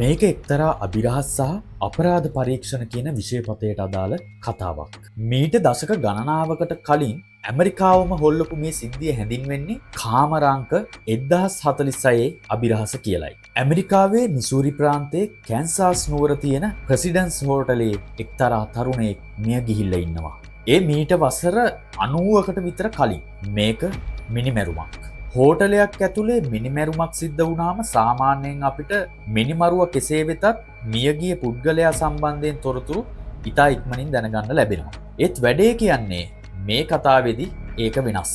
මේක එක්තරා අභිරහස් සහ අපරාධ පරීක්ෂණ කියන විෂයපතයට අදාළ කතාවක්. මීට දශක ගණනාවකට කලින් ඇමරිකාවම හොල්ලපු මේ සිද්ධිය හැඳින්වෙන්නේ කාමරාංක 1046 අභිරහස කියලයි. ඇමරිකාවේ මිසූරි ප්‍රාන්තයේ කැන්සාස් නුවර තියෙන ප්‍රෙසිඩන්ස් හෝටලේ එක්තරා තරුණයෙක් මිය ගිහිල්ලා ඉන්නවා. ඒ මීට වසර 90කට විතර කලින්. මේක මිනිමැරුමක්. හෝටලයක් ඇතුලේ මිනිමැරුමක් සිද්ධ වුණාම සාමාන්‍යයෙන් අපිට මිනිමරුව කෙසේ වෙතත් මියගිය පුද්ගලයා සම්බන්ධයෙන් තොරතුරු ඉතා ඉක්මනින් දැනගන්න ලැබෙනවා. ඒත් වැඩේ කියන්නේ මේ කතාවේදී ඒක වෙනස්.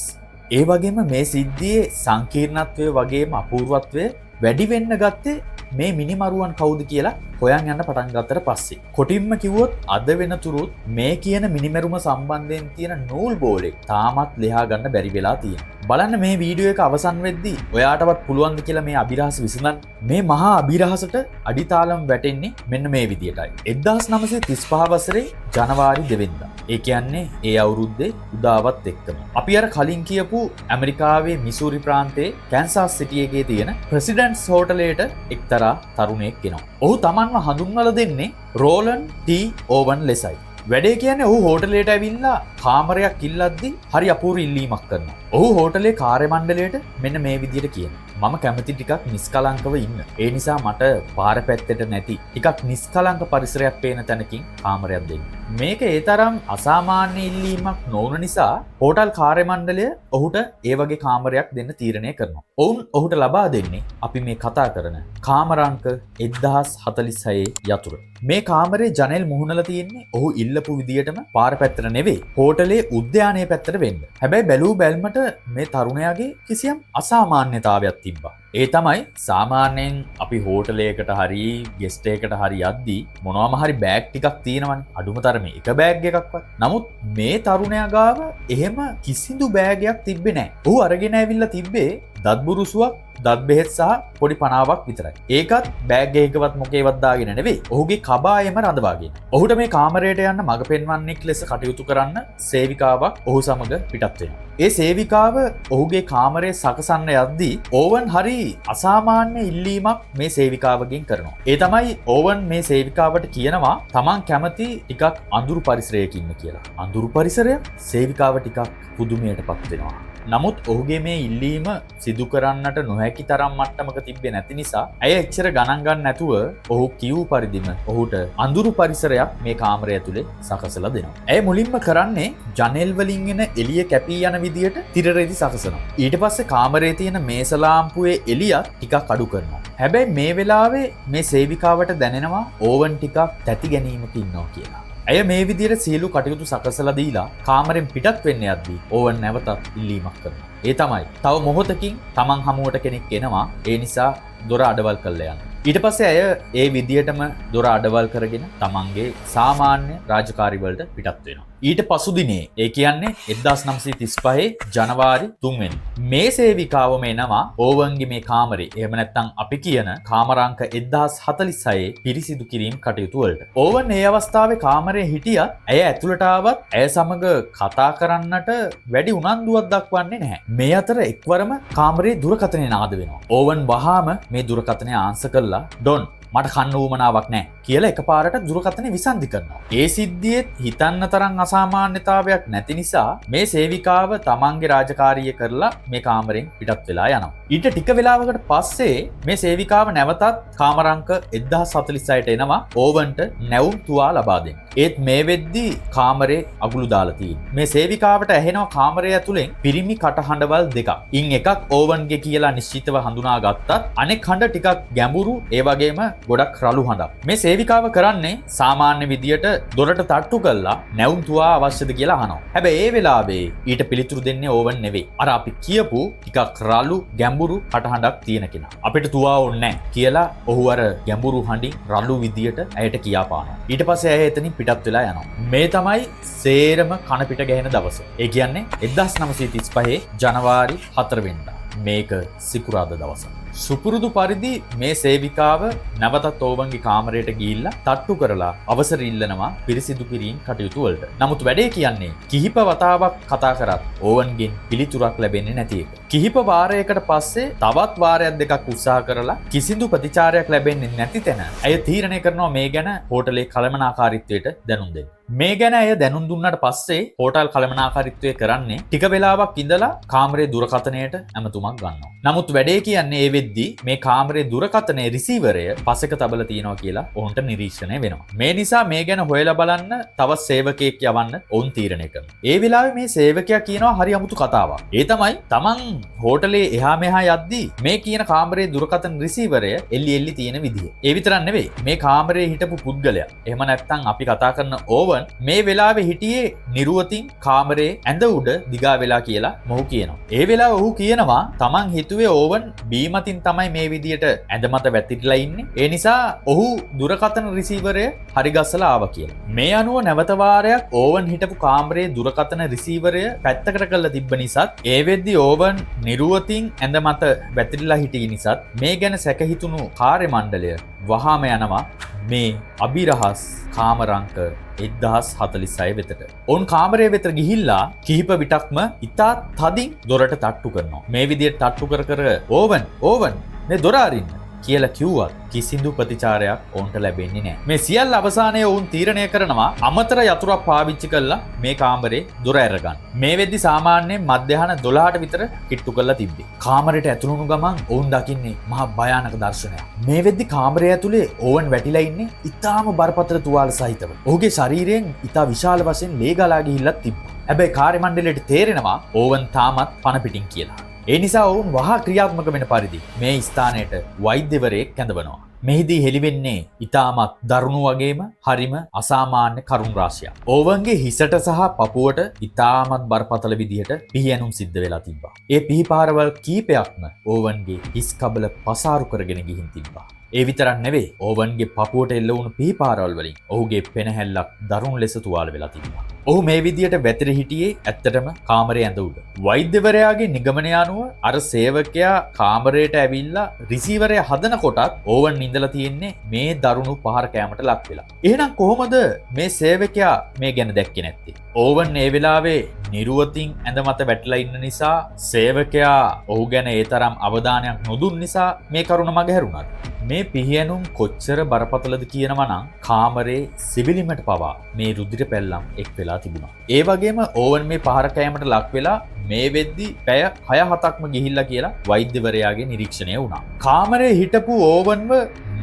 ඒ වගේම මේ සිද්ධියේ සංකීර්ණත්වය වගේම අපූර්වත්වය වැඩි වෙන්න ගත්තේ මේ මිනිමරුවන් කවුද කියලා හොයන් යන්න පටන් ගත්තට පස්සේ. කොටින්ම කිව්වොත් අද වෙනතුරුත් මේ කියන මිනිමැරුම සම්බන්ධයෙන් තියෙන නූල් බෝලේ තාමත් ලියා ගන්න බැරි වෙලා තියෙනවා. බලන්න මේ වීඩියෝ එක අවසන් වෙද්දී ඔයාටවත් පුළුවන්ද කියලා මේ අභිරහස විසඳන්න. මේ මහා අභිරහසට අඩිතාලම් වැටෙන්නේ මෙන්න මේ විදියටයි. 1935 වසරේ ජනවාරි 2 වෙනිදා. ඒ කියන්නේ ඒ අවුරුද්දේ උදාවත් එක්කම. අපි අර කලින් කියපු ඇමරිකාවේ මිසූරි ප්‍රාන්තයේ කැන්සාස් සිටි එකේ තියෙන ප්‍රෙසිඩන්ට්ස් හෝටලයට එක්තරා තරුණයෙක් එනවා. ඔහු තමන්ව හඳුන්වලා දෙන්නේ රෝලන් ටී ඕවන් ලෙසයි. වැඩේ කියන්නේ ඔහු හෝටලයට ඇවිල්ලා කාමරයක් ඉල්ලද්දි හරි අපූර්ව ඉල්ලීමක් කරනවා. ඔහු හෝටලේ කාර්ය මණ්ඩලයට මෙන්න මේ විදියට කියනවා. මම කැමති ටිකක් නිස්කලංකව ඉන්න. ඒ නිසා මට පාර පැත්තට නැති ටිකක් නිස්කලංක පරිසරයක් පේන තැනකින් කාමරයක් දෙන්න. මේක ඒ තරම් අසාමාන්‍ය ඉල්ලීමක් නොවන නිසා හෝටල් කාර්ය මණ්ඩලය ඔහුට ඒ වගේ කාමරයක් දෙන්න තීරණය කරනවා. ඔවුන් ඔහුට ලබා දෙන්නේ අපි මේ කතා කරන කාමරාංක 1046 යතුර. මේ කාමරේ ජනෙල් මුහුණලා තියෙන්නේ ඔහු ඉල්ලපු විදියටම පාර පැත්තට නෙවෙයි, හෝටලේ උද්‍යානය පැත්තට වෙන්න. හැබැයි බැලූ බැල්මට මේ තරුණයාගේ කිසියම් අසාමාන්‍යතාවයක් තිබ්බා. ඒ තමයි සාමාන්‍යයෙන් අපි හෝටලයකට හරි ගෙස්ට් එකකට හරි යද්දී මොනවම හරි බෑග් ටිකක් තියෙනවනේ. අඩුම තරමේ එක බෑග් එකක්වත්. නමුත් මේ තරුණයා ගාව එහෙම කිසිදු බෑගයක් තිබ්බේ නෑ. ඔහු අරගෙන ඇවිල්ලා තිබ්බේ දත් බුරුසුවක්, දත් බෙහෙත් සහ පොඩි පනාවක් විතරයි. ඒකත් බෑග් එකකවත් මොකේවත් දාගෙන නෙවෙයි. ඔහුගේ කබායෙම රඳවාගෙන. ඔහුට මේ කාමරයට යන්න මඟ පෙන්වන්නෙක් ලෙස කටයුතු කරන්න සේවිකාවක් ඔහු සමග පිටත් වෙනවා. ඒ සේවිකාව ඔහුගේ කාමරය සකසන්න යද්දී ඕවන් හරි අසාමාන්‍ය ඉල්ලීමක් මේ සේවිකාවගෙන් කරනවා. ඒ තමයි ඕවන් මේ සේවිකාවට කියනවා තමන් කැමති ටිකක් අඳුරු පරිසරයක ඉන්න කියලා. අඳුරු පරිසරය? සේවිකාව ටිකක් පුදුමයට පත් වෙනවා. නමුත් ඔහුගේ මේ ඉල්ලීම සිදු කරන්නට නොහැකි තරම් මට්ටමක තිබ්බේ නැති නිසා ඇය එච්චර ගණන් ගන්න නැතුව ඔහු කියූ පරිදිම ඔහුට අඳුරු පරිසරයක් මේ කාමරය ඇතුලේ සකසලා දෙනවා. ඇය මුලින්ම කරන්නේ ජනෙල් වලින් එන එළිය කැපී යන විදියට තිර රෙදි සකසනවා. ඊට පස්සේ කාමරේ තියෙන මේස ලාම්පුවේ එළියත් ටිකක් අඩු කරනවා. හැබැයි මේ වෙලාවේ මේ සේවිකාවට දැනෙනවා ඕවන් ටිකක් තැති ගැනීමක ඉන්නවා කියලා. ඇය මේ විදියට සියලු කටයුතු සකසලා දීලා කාමරෙන් පිටත් වෙන්න යද්දී ඕවන් නැවතත් ඉල්ලීමක් කරනවා. ඒ තමයි තව මොහොතකින් තමන් හමුවට කෙනෙක් එනවා. ඒ නිසා දොර අඩවල් කරලා යන්න. ඊට පස්සේ ඇය ඒ විදියටම දොර අඩවල් කරගෙන තමන්ගේ සාමාන්‍ය රාජකාරි වලට පිටත් වෙනවා. ඊට පසු දිනේ, ඒ කියන්නේ 1935 ජනවාරි 3 වෙනි, මේ සේවිකාවම එනවා ඕවන්ගේ මේ කාමරේ, එහෙම නැත්නම් අපි කියන කාමරාංක 1046 පිරිසිදු කිරීම කටයුතු වලට. ඕවන් ඒ අවස්ථාවේ කාමරේ හිටියත් ඇය ඇතුළට ආවත් ඇය සමග කතා කරන්නට වැඩි උනන්දුවක් දක්වන්නේ නැහැ. මේ අතර එක්වරම කාමරේ දුරකථනය නාද වෙනවා. ඕවන් වහාම මේ දුරකථනය ආන්සර් කරලා "ඩොන්, මට කන්න උවමනාවක් නෑ" කියලා එකපාරට දුරකථනය විසන්ධි කරනවා. ඒ සිද්ධියෙත් හිතන්න තරම් අසාමාන්‍යතාවයක් නැති නිසා මේ සේවිකාව තමන්ගේ රාජකාරිය කරලා මේ කාමරෙන් පිටත් වෙලා යනවා. ඊට ටික වෙලාවකට පස්සේ මේ සේවිකාව නැවතත් කාමරාංක 1046ට එනවා ඕවන්ට නැවුම් තුවා ලබා දෙන්න. ඒත් මේ වෙද්දී කාමරේ අගුළු දාලා තියෙන්නේ. මේ සේවිකාවට ඇහෙනවා කාමරය ඇතුලෙන් පිරිමි කටහඬවල් දෙකක්. ඉන් එකක් ඕවන්ගේ කියලා නිශ්චිතව හඳුනා ගත්තත් අනෙක් හඬ ටිකක් ගැඹුරු, ඒ වගේම ගොඩක් රළු හඬක්. මේ සේවිකාව කරන්නේ සාමාන්‍ය විදියට දොරට තට්ටු කරලා නැවුම් තුවා අවශ්‍යද කියලා අහනවා. හැබැයි ඒ වෙලාවේ ඊට පිළිතුරු දෙන්නේ ඕවන් නෙවෙයි. අර අපි කියපු ටිකක් රළු ගැඹුරු කටහඬක් තියෙන කෙනා. "අපිට තුවා ඕනේ නැහැ" කියලා ඔහු අර ගැඹුරු හඬින් රළු විදියට ඇයට කියා පානවා. ඊට පස්සේ ඇය එතනින් පිටත් වෙලා යනවා. මේ තමයි සේරම කන පිට ගැහෙන දවස. ඒ කියන්නේ 1935 ජනවාරි 4 වෙනිදා. මේක සිකුරාදා දවස. සුපුරුදු පරිදි මේ සේවිකාව නැවතත් ඕවන්ගේ කාමරයට ගිහිල්ලා තට්ටු කරලා අවසර ඉල්ලනවා පිරිසිදු කිරීම කටයුතු වලට. නමුත් වැඩේ කියන්නේ කිහිප වතාවක් කතා කරත් ඕවන්ගෙන් පිළිතුරක් ලැබෙන්නේ නැති එක. කිහිප වාරයකට පස්සේ තවත් වාරයක් දෙකක් උත්සාහ කරලා කිසිදු ප්‍රතිචාරයක් ලැබෙන්නේ නැති තැන ඇය තීරණය කරනවා මේ ගැන හෝටලේ කළමනාකාරීත්වයට දැනුම් දෙන්න. මේ ගැන ඇය දැනුම් දුන්නාට පස්සේ හෝටල් කළමනාකාරීත්වය කරන්නේ ටික වෙලාවක් ඉඳලා කාමරේ දුරකථනයට ඇමතුමක් ගන්නවා. නමුත් වැඩේ කියන්නේ ඒ වෙද්දි මේ කාමරේ දුරකථනයේ රිසීවරය පසෙක තබලා තියෙනවා කියලා ඔවුන්ට නිරීක්ෂණය වෙනවා. මේ නිසා මේ ගැන හොයලා බලන්න තවත් සේවකයෙක් යවන්න ඔවුන් තීරණය කරනවා. ඒ වෙලාවේ මේ සේවකයා කියනවා හරි අමුතු කතාවක්. ඒ තමයි තමන් හෝටලේ එහා මෙහා යද්දි මේ කියන කාමරේ දුරකථන රිසීවරය එල්ලි එල්ලි තියෙන විදිහ. ඒ විතරක් නෙවෙයි, මේ කාමරේ හිටපු පුද්ගලයා, එහෙම නැත්නම් අපි කතා කරන ඕවන් මේ වෙලාවේ හිටියේ නිරුවතින් කාමරේ ඇඳ උඩ දිගා වෙලා කියලා මොහු කියනවා. ඒ වෙලාව ඔහු කියනවා තමන් හිතුවේ ඕවන් බීමතින් තමයි මේ විදියට ඇඳ මත වැතිරිලා ඉන්නේ. ඒ නිසා ඔහු දුරකථන රිසීවරය හරි ගස්සලා ආවා කියලා. මේ අනුව නැවත වාරයක් ඕවන් හිටපු කාමරේ දුරකථන රිසීවරය පැත්තකට කරලා තිබ්බ නිසාත්, ඒ වෙද්දි ඕවන් නිරුවතින් ඇඳ මත වැතිරිලා හිටිය නිසාත් මේ ගැන සැක හිතුණු කාර්ය මණ්ඩලය වහාම යනවා මේ අභිරහස් කාමරංක 1046 වෙතට. ඔවුන් කාමරය වෙත ගිහිල්ලා කිහිප විටක්ම ඉතා තදින් දොරට තට්ටු කරනවා. මේ විදියට තට්ටු කර කර ඕවන් ඕවන් මේ දොර අරින්න කියලා කිව්වත් කිසිදු ප්‍රතිචාරයක් ඔවුන්ට ලැබෙන්නේ නැහැ. මේ සියල්ල අවසානයේ ඔවුන් තීරණය කරනවා අමතර යතුරක් පාවිච්චි කරලා මේ කාමරේ දොර ඇරගන්න. මේ වෙද්දි සාමාන්‍යයෙන් මධ්‍යහන 12ට විතර කිට්ටු කරලා තිබ්බේ. කාමරේට ඇතුළු වුණු ගමන් ඔවුන් දකින්නේ මහා භයානක දර්ශනයක්. මේ වෙද්දි කාමරය ඇතුලේ ඕවන් වැටිලා ඉන්නේ ඉතාම බරපතල තුවාල සහිතව. ඔහුගේ ශරීරයෙන් ඉතා විශාල වශයෙන් ලේ ගලා ගිහිල්ලත් තිබ්බා. හැබැයි කාර්ය මණ්ඩලයට තේරෙනවා ඕවන් තාමත් පණ පිටින් කියලා. ඒ නිසා ඔවුන් වහා ක්‍රියාත්මක වෙන පරිදි මේ ස්ථානයට වෛද්‍යවරයෙක් කැඳවනවා. මෙහිදී හෙළිවෙන්නේ ඉතාමත් දරුණු වගේම හරිම අසාමාන්‍ය කරුණු රාශියක්. ඕවන්ගේ හිසට සහ පපුවට ඉතාමත් බරපතල විදිහට පිහියනුම් සිද්ධ වෙලා තිබ්බා. ඒ පිහිපාරවල් කීපයක්ම ඕවන්ගේ හිස් කබල පසාරු කරගෙන ගිහින් තිබ්බා. ඒ විතරක් නෙවෙයි, ඕවන්ගේ පපුවට එල්ල වුණු පිහිපාරවල් වලින් ඔහුගේ පෙනහැල්ලක් දරුණු ලෙස තුවාල වෙලා තිබ්බා. ඔහු මේ විදියට වැතිර හිටියේ ඇත්තටම කාමරේ ඇඳ උඩ. වෛද්‍යවරයාගේ නිගමනය අනුව අර සේවකයා කාමරයට ඇවිල්ලා රිසීවරය හදන කොටත් ඕවන් ඉඳලා තියෙන්නේ මේ දරුණු පහර කෑමට ලක් වෙලා. එහෙනම් කොහොමද මේ සේවකයා මේ ගැන දැක්කේ නැත්තේ? ඕවන් ඒ වෙලාවේ නිරුවතින් ඇඳ මත වැටිලා ඉන්න නිසා සේවකයා ඔහු ගැන ඒ තරම් අවධානයක් නොදුන් නිසා මේ කරුණ මගහැරුණාද? මේ පිහියනුම් කොච්චර බරපතලද කියනවා නම් කාමරේ සිවිලිමට පවා මේ රුධිර පැල්ලම් එක් වෙලා තිබුණා. ඒ වගේම ඕවන් මේ පහර කෑමට ලක් වෙලා මේ වෙද්දි පැය 6-7ක්ම ගිහිල්ලා කියලා වෛද්‍යවරයාගේ නිරීක්ෂණය වුණා. කාමරේ හිටපු ඕවන්ව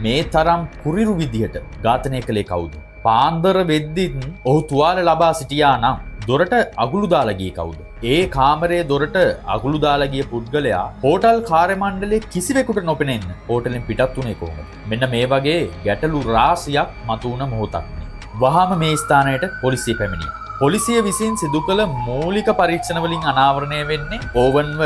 මේ තරම් කුරිරු විදිහට ඝාතනය කළේ කවුද? පාන්දර වෙද්දිත් ඔහු තුවාල ලබා සිටියා නම් දොරට අගුළු දාලා ගියේ කවුද? ඒ කාමරයේ දොරට අගුළු දාලා ගිය පුද්ගලයා හෝටල් කාර්ය මණ්ඩලයේ කිසිවෙකුට නොපෙනෙන්න හෝටලෙන් පිටත් වුණේ කොහොමද? මෙන්න මේ වගේ ගැටලු රාශියක් මතුවුණ මොහොතක් මේ. වහාම මේ ස්ථානයට පොලිසිය පැමිණියා. පොලිසිය විසින් සිදු කළ මූලික පරීක්ෂණ වලින් අනාවරණය වෙන්නේ ඕවන්ව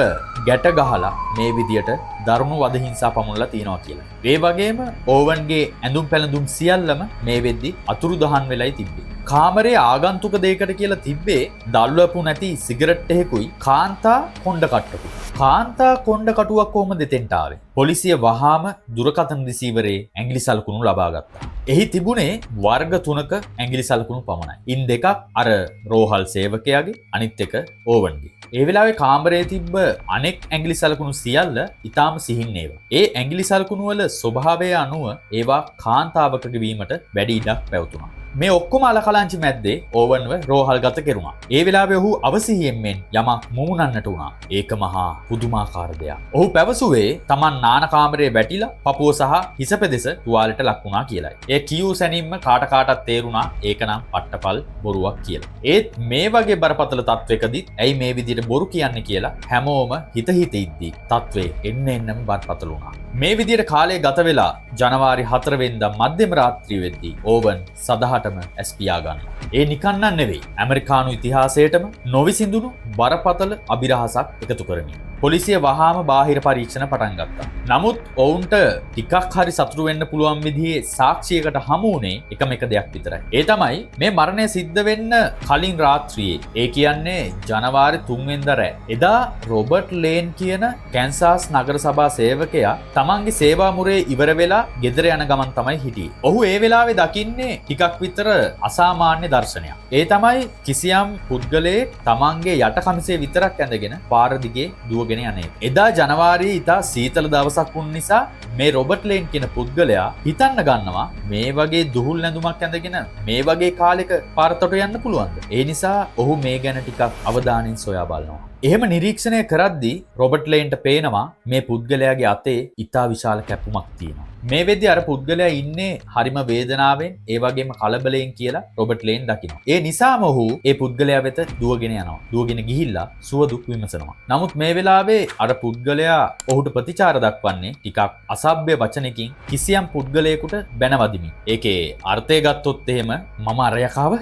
ගැට ගහලා මේ විදියට දරුණු වද හිංසා පමුණලා තියෙනවා කියලා. ඒ වගේම ඕවන්ගේ ඇඳුම් පැළඳුම් සියල්ලම මේ වෙද්දි අතුරුදහන් වෙලයි තිබ්බේ. කාමරේ ආගන්තුක දෙයකට කියලා තිබ්බේ දල්වපු නැති සිගරට් එකකුයි කාන්තා කොණ්ඩ කට්ටකුයි. කාන්තා කොණ්ඩ කටුවක් කොහොමද දෙතෙන්ට ආවේ? පොලිසිය වහාම දුරකථන රිසීවරේ ඇඟිලි සලකුණු ලබා ගත්තා. එහි තිබුණේ වර්ග 3ක ඇඟිලි සලකුණු පමණයි. ඉන් දෙකක් අර රෝහල් සේවකයාගේ, අනිත් එක ඕවන්ගේ. ඒ වෙලාවේ කාමරයේ තිබ්බ අනෙක් ඇඟිලි සලකුණු සියල්ල ඉතාම සිහින් ඒවා. ඒ ඇඟිලි සලකුණු වල ස්වභාවය අනුව ඒවා කාන්තාවකගේ වීමට වැඩි ඉඩක් පැවතුණා. මේ ඔක්කොම අලකලංචි මැද්දේ ඕවන්ව රෝහල් ගත කෙරුණා. ඒ වෙලාවේ ඔහු අවසිහියෙන් මෙන් යමක් මුමුණන්නට වුණා. ඒක මහා පුදුමාකාර දෙයක්. ඔහු පැවසුවේ තමන් නාන කාමරයේ වැටිලා පපුව සහ හිස පෙදෙස තුවාලෙට ලක් වුණා කියලායි. ඒ කියූ සැනින්ම කාට කාටත් තේරුණා ඒකනම් පට්ටපල් බොරුවක් කියලා. ඒත් මේ වගේ බරපතල තත්වයකදීත් ඇයි මේ විදිහට බොරු කියන්නේ කියලා හැමෝම හිත හිත ඉද්දී තත්ත්වය එන්න එන්නම බරපතල වුණා. මේ විදිහට කාලය ගත වෙලා ජනවාරි 4 වෙනිදා මධ්‍යම රාත්‍රිය වෙද්දී ඕවන් සදහටම ඇස් පියා ගන්නවා. ඒ නිකන් නම් නෙවෙයි, ඇමරිකානු ඉතිහාසයටම නොවිසිඳුණු බරපතල අභිරහසක් එකතු කරමින්. පොලිසිය වහාම බාහිර පරීක්ෂණ පටන් ගත්තා. නමුත් ඔවුන්ට ටිකක් හරි සතුටු වෙන්න පුළුවන් විදිහේ සාක්ෂියකට හමු වුණේ එකම එක දෙයක් විතරයි. ඒ තමයි මේ මරණය සිද්ධ වෙන්න කලින් රාත්‍රියේ, ඒ කියන්නේ ජනවාරි 3 වෙනිදා රෑ. එදා රොබර්ට් ලේන් කියන කැන්සාස් නගර සභා සේවකයා තමන්ගේ සේවා මුරේ ඉවර වෙලා ගෙදර යන ගමන් තමයි හිටියේ. ඔහු ඒ වෙලාවේ දකින්නේ ටිකක් විතර අසාමාන්‍ය දර්ශනයක්. ඒ තමයි කිසියම් පුද්ගලයෙක් තමන්ගේ යට කමිසේ විතරක් ඇඳගෙන පාර දිගේ දුවගෙන යන එක. එදා ජනවාරියේ ඉතා සීතල දවසක් වුණ නිසා මේ රොබර්ට් ලේන් කියන පුද්ගලයා හිතන්න ගන්නවා මේ වගේ දුහුල් ඇඳුමක් ඇඳගෙන මේ වගේ කාලෙක පාරතොට යන්න පුළුවන්ද? ඒ නිසා ඔහු මේ ගැන ටිකක් අවධානයෙන් සොයා බලනවා. එහෙම නිරීක්ෂණය කරද්දී රොබර්ට් ලේන්ට පේනවා මේ පුද්ගලයාගේ අතේ ඉතා විශාල කැපුමක් තියෙනවා. මේ වෙද්දී අර පුද්ගලයා ඉන්නේ හරිම වේදනාවෙන්, ඒ වගේම කලබලයෙන් කියලා රොබර්ට් ලේන් දකිනවා. ඒ නිසාම ඔහු ඒ පුද්ගලයා වෙත දුවගෙන යනවා. දුවගෙන ගිහිල්ලා සුව දුක් විමසනවා. නමුත් මේ වෙලාවේ අර පුද්ගලයා ඔහුට ප්‍රතිචාර දක්වන්නේ ටිකක් අසභ්‍ය වචනකින් කිසියම් පුද්ගලයෙකුට බැනවදිමින්. ඒකේ අර්ථය ගත්තොත් එහෙම මම අර යකාව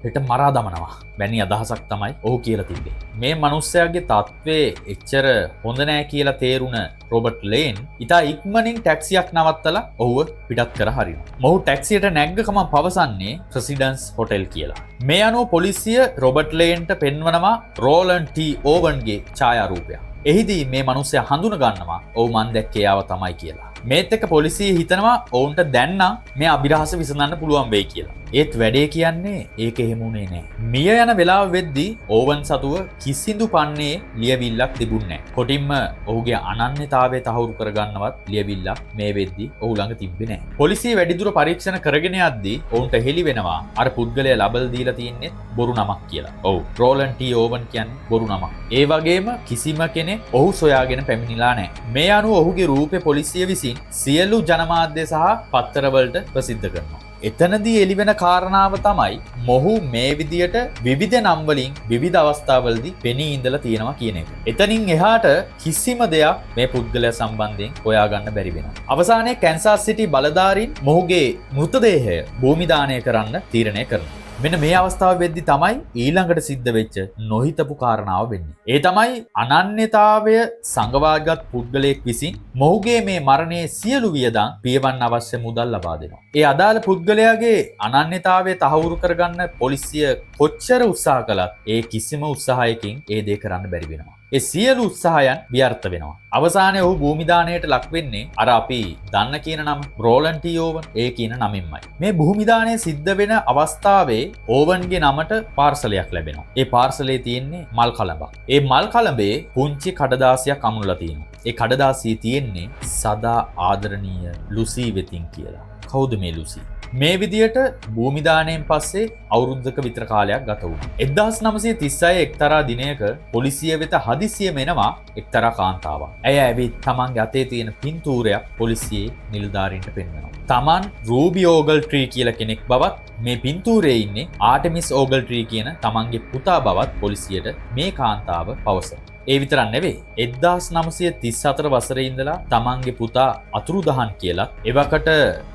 හෙට මරා දමනවා වැනි අදහසක් තමයි ඔහු කියලා තිබ්බේ. මේ මනුස්සයාගේ තත්ත්වය එච්චර හොඳ නෑ කියලා තේරුණ රොබර්ට් ලේන් ඉතා ඉක්මනින් ටැක්සියක් නවත්තලා ඔහුව පිටත් කර හරිනවා. මොහු ටැක්සියට නැග්ග ගමන් පවසන්නේ ප්‍රෙසිඩන්ස් හොටෙල් කියලා. මේ අනුව පොලිසිය රොබර්ට් ලේන්ට පෙන්වනවා රෝලන් ටී ඕවන්ගේ ඡායාරූපයක්. එහිදී මේ මනුස්සයා හඳුන ගන්නවා ඔව් මං දැක්කේ එයාව තමයි කියලා. මේත් එක්ක පොලිසිය හිතනවා ඔවුන්ට දැන් නම් මේ අභිරහස විසඳන්න පුළුවන් වෙයි කියලා. ඒත් වැඩේ කියන්නේ ඒක එහෙම වුණේ නෑ. මිය යන වෙලාව වෙද්දී ඕවන් සතුව කිසිදු පන්නේ ලියවිල්ලක් තිබුණේ නෑ. කොටින්ම ඔහුගේ අනන්‍යතාවය තහවුරු කරගන්නවත් ලියවිල්ලක් මේ වෙද්දී ඔහු ළඟ තිබ්බේ නෑ. පොලිසිය වැඩිදුර පරීක්ෂණ කරගෙන යද්දී ඔවුන්ට හෙළි වෙනවා අර පුද්ගලයා ලබලා දීලා තින්නේ බොරු නමක් කියලා. ඔව්, රෝලන් ටී ඕවන් කියන්නේ බොරු නමක්. ඒ වගේම කිසිම කෙනෙක් ඔහු සොයාගෙන පැමිණිලා නෑ. මේ අනුව ඔහුගේ රූපේ පොලිසිය විසින් සියලු ජනමාධ්‍ය සහ පත්තරවලට ප්‍රසිද්ධ කරනවා. එතනදී එළිවෙන කාරණාව තමයි මොහු මේ විදියට විවිධ නම් වලින් විවිධ අවස්ථාවලදී පෙනී ඉඳලා තියෙනවා කියන එක. එතනින් එහාට කිසිම දෙයක් මේ පුද්ගලයා සම්බන්ධයෙන් හොයාගන්න බැරි වෙනවා. අවසානයේ කැන්සාස් සිටි බලධාරීන් මොහුගේ මෘතදේහය භූමි දානය කරන්න තීරණය කරනවා. මෙන්න මේ අවස්ථාව වෙද්දි තමයි ඊළඟට සිද්ධ වෙච්ච නොහිතපු කාරණාව වෙන්නේ. ඒ තමයි අනන්‍යතාවය සඟවාගත් පුද්ගලයෙක් විසින් මොහුගේ මේ මරණයේ සියලු වියදම් පියවන්න අවශ්‍ය මුදල් ලබා දෙනවා. ඒ අදාළ පුද්ගලයාගේ අනන්‍යතාවය තහවුරු කරගන්න පොලිසිය කොච්චර උත්සාහ කළත් ඒ කිසිම උත්සාහයකින් ඒ දේ කරන්න බැරි වෙනවා. ඒ සියලු උත්සාහයන් ව්‍යර්ථ වෙනවා. අවසානයේ ඔහු භූමි දානයට ලක් වෙන්නේ අර අපි දන්න කියන නම රෝලන් ටී ඕවන් ඒ කියන නමින්මයි. මේ භූමි දානය සිද්ධ වෙන අවස්ථාවේ ඕවන්ගේ නමට පාර්සලයක් ලැබෙනවා. ඒ පාර්සලේ තියෙන්නේ මල් කලඹක්. ඒ මල් කලඹේ පුංචි කඩදාසියක් අමුණලා තියෙනවා. ඒ කඩදාසියේ තියෙන්නේ සදා ආදරණීය ලුසී වෙතින් කියලා. කවුද මේ ලුසී? මේ විදියට භූමි දානයෙන් පස්සේ අවුරුද්දක විතර කාලයක් ගත වුණා. 1936 එක්තරා දිනයක පොලිසිය වෙත හදිසියෙම එනවා එක්තරා කාන්තාවක්. ඇය ඇවිත් තමන්ගේ අතේ තියෙන පින්තූරයක් පොලිසියේ නිලධාරීන්ට පෙන්වනවා. තමන් රූබි ඕගල් ට්‍රී කියලා කෙනෙක් බවත් මේ පින්තූරයේ ඉන්නේ ආටමිස් ඕගල් ට්‍රී කියන තමන්ගේ පුතා බවත් පොලිසියට මේ කාන්තාව පවසනවා. ඒ විතරක් නෙවෙයි, 1934 වසරේ ඉඳලා තමන්ගේ පුතා අතුරුදහන් කියලත් එවකට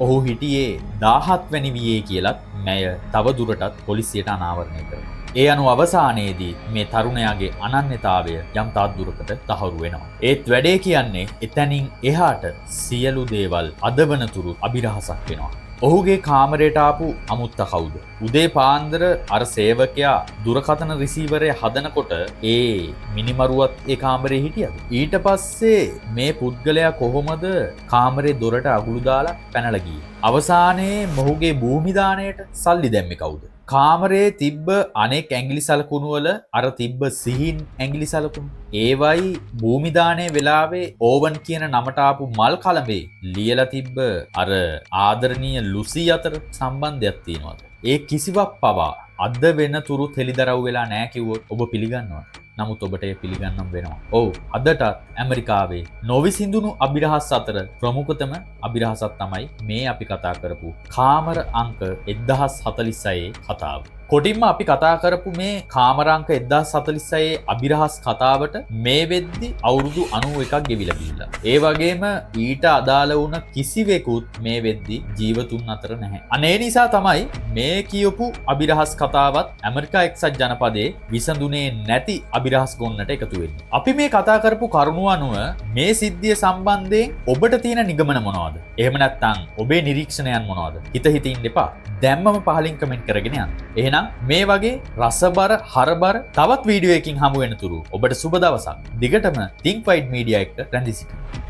ඔහු හිටියේ 17 වැනි වියේ කියලත් මැය තව දුරටත් පොලිසියට අනාවරණය කරනවා. ඒ අනුව අවසානයේදී මේ තරුණයාගේ අනන්‍යතාවය යම් තාක් දුරකට තහවුරු වෙනවා. ඒත් වැඩේ කියන්නේ එතැනින් එහාට සියලු දේවල් අද වනතුරු අභිරහසක් වෙනවා. ඔහුගේ කාමරයට ආපු අමුත්ත කවුද? උදේ පාන්දර අර සේවකයා දුරකථන රිසීවරය හදනකොට ඒ මිනිමරුවත් ඒ කාමරේ හිටියද? ඊට පස්සේ මේ පුද්ගලයා කොහොමද කාමරේ දොරට අගුළු දාලා පැනලා ගියේ? අවසානයේ මොහුගේ භූමි දාණයට සල්ලි දැම්මේ කවුද? කාමරේ තිබ්බ අනෙක් ඇඟිලි සලකුණු වල අර තිබ්බ සිහින් ඇඟිලි සලකුණු ඒවයි භූමි දාණය වෙලාවේ ඕවන් කියන නමට ආපු මල් කලඹේ ලියලා තිබ්බ අර ආදරණීය ලුසි අතර සම්බන්ධයක් තියෙනවද? ඒ කිසිවක් පවා අද වෙනතුරුත් හෙළිදරව් වෙලා නෑ කිව්වොත් ඔබ පිළිගන්නවද? නමුත් ඔබට එය පිළිගන්නම් වෙනවා. ඔව්, අදටත් ඇමරිකාවේ නොවිසිඳුණු අභිරහස් අතර ප්‍රමුඛතම අභිරහසක් තමයි මේ අපි කතා කරපු කාමර අංක 1046 කතාව. කොටින්ම අපි කතා කරපු මේ කාමරාංක 1046 අභිරහස් කතාවට මේ වෙද්දි අවුරුදු 91ක් ගෙවිලා ගිහිල්ලා. ඒ වගේම ඊට අදාළ වුණ කිසිවෙකුත් මේ වෙද්දි ජීවතුන් අතර නැහැ. අන්න ඒ නිසා තමයි මේ කියපු අභිරහස් කතාවත් ඇමරිකා එක්සත් ජනපදයේ විසඳුනේ නැති අභිරහස් ගොන්නට එකතු වෙන්නේ. අපි මේ කතා කරපු කරුණු අනුව මේ සිද්ධිය සම්බන්ධයෙන් ඔබට තියෙන නිගමන මොනවද? එහෙම නැත්නම් ඔබේ නිරීක්ෂණයන් මොනවද? හිත හිත ඉන්න එපා. දැම්මම පහලින් කමෙන්ට් කරගෙන යන්න. එහෙනම් මේ වගේ රසබර හරබර තවත් වීඩියෝ එකකින් හමු වෙනතුරු ඔබට සුබ දවසක්. දිගටම Think Wide Media එක්ක රැඳී සිටින්න.